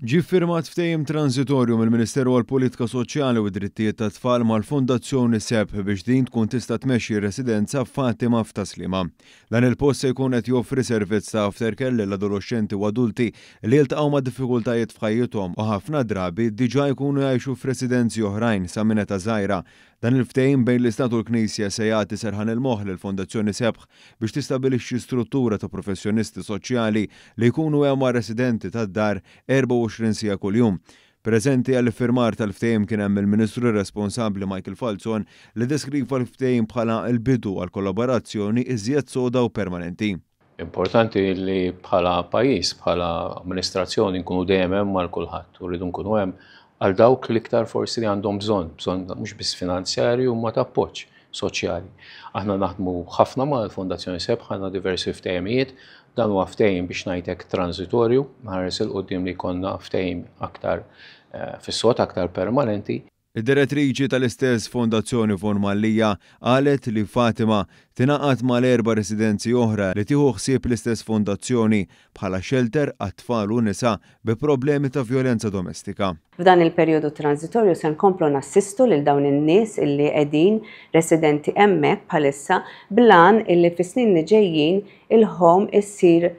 Ġie ffirmat ftehim tranżitorju mill-Ministeru għall-Politika Soċjali u d-Drittijiet tat-Tfal mal-Fondazzjoni Sebħ biex din tkun tista' tmexxi r-residenza Fatima f'Tas-Sliema. Dan il-post se jkun qed joffri servizz ta' aftercare lil adoloxxenti u adulti li jiltaqgħu ma' diffikultajiet f'ħajjithom u ħafna drabi diġà jkunu jgħixu f'residenzi oħrajn sa minn età żgħira. Dan il-ftehim bejn l-Istat u l-Knisja se jagħti serħan il-moħħ lill-Fondazzjoni Sebħ biex tistabbilixxi struttura ta' professjonisti soċjali li jkunu hemm għar-residenti tad-dar 24 siegħa kuljum. Preżenti għall-iffirmar tal-ftehim kien hemm il-Ministru responsabbli Michael Falzon li ddeskriva l-ftehim bħala l-bidu għal kollaborazzjoni iżjed soda u permanenti. Importanti li bħala pajjiż, bħala amministrazzjoni nkunu dejjem hemm għal kulħadd u rridu nkunu hemm għal dawk l-iktar forsi li għandhom bżonn, bżonn mhux biss finanzjarju imma ta' appoġġ soċjali. Aħna naħdmu ħafna mal-Fondazzjoni Sebħ, għandna diversi ftehimijiet, dan huwa ftehim biex ngħidlek transitorju, nħares 'il quddiem li jkollna ftehim aktar eh, fis-sod, aktar permanenti. Id-direttriċi tal-istess fondazzjoni Yvonne Mallia qalet li Fatima tingħaqad mal-erba' residenzi oħra li tieħu ħsieb l-istess fondazzjoni bħala xelter għat-tfal u nisa bi problemi ta' vjolenza domestika. F'dan il-perjodu transitorju se nkomplu nassistu lil dawn in-nies illi qegħdin residenti hemmhekk bħalissa bl-għan illi fis-snin li ġejjin il-home issir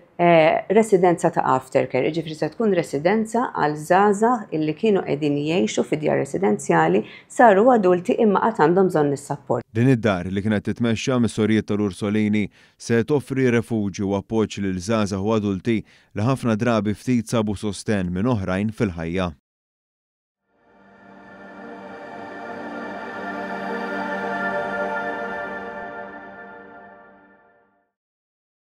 residenza ta' aftercare, jiġifieri se tkun residenza għal żgħażagħ illi kienu qegħdin jgħixu fi djar residenzjali, saru adulti imma għad għandhom bżonn is-sapport. Din id-dar, li kienet titmexxa mis-sorijiet tal-Ursolini, se toffri refuġju u appoġġ lil żgħażagħ u adulti li ħafna drabi ftit sabu sostenn minn oħrajn fil-ħajja.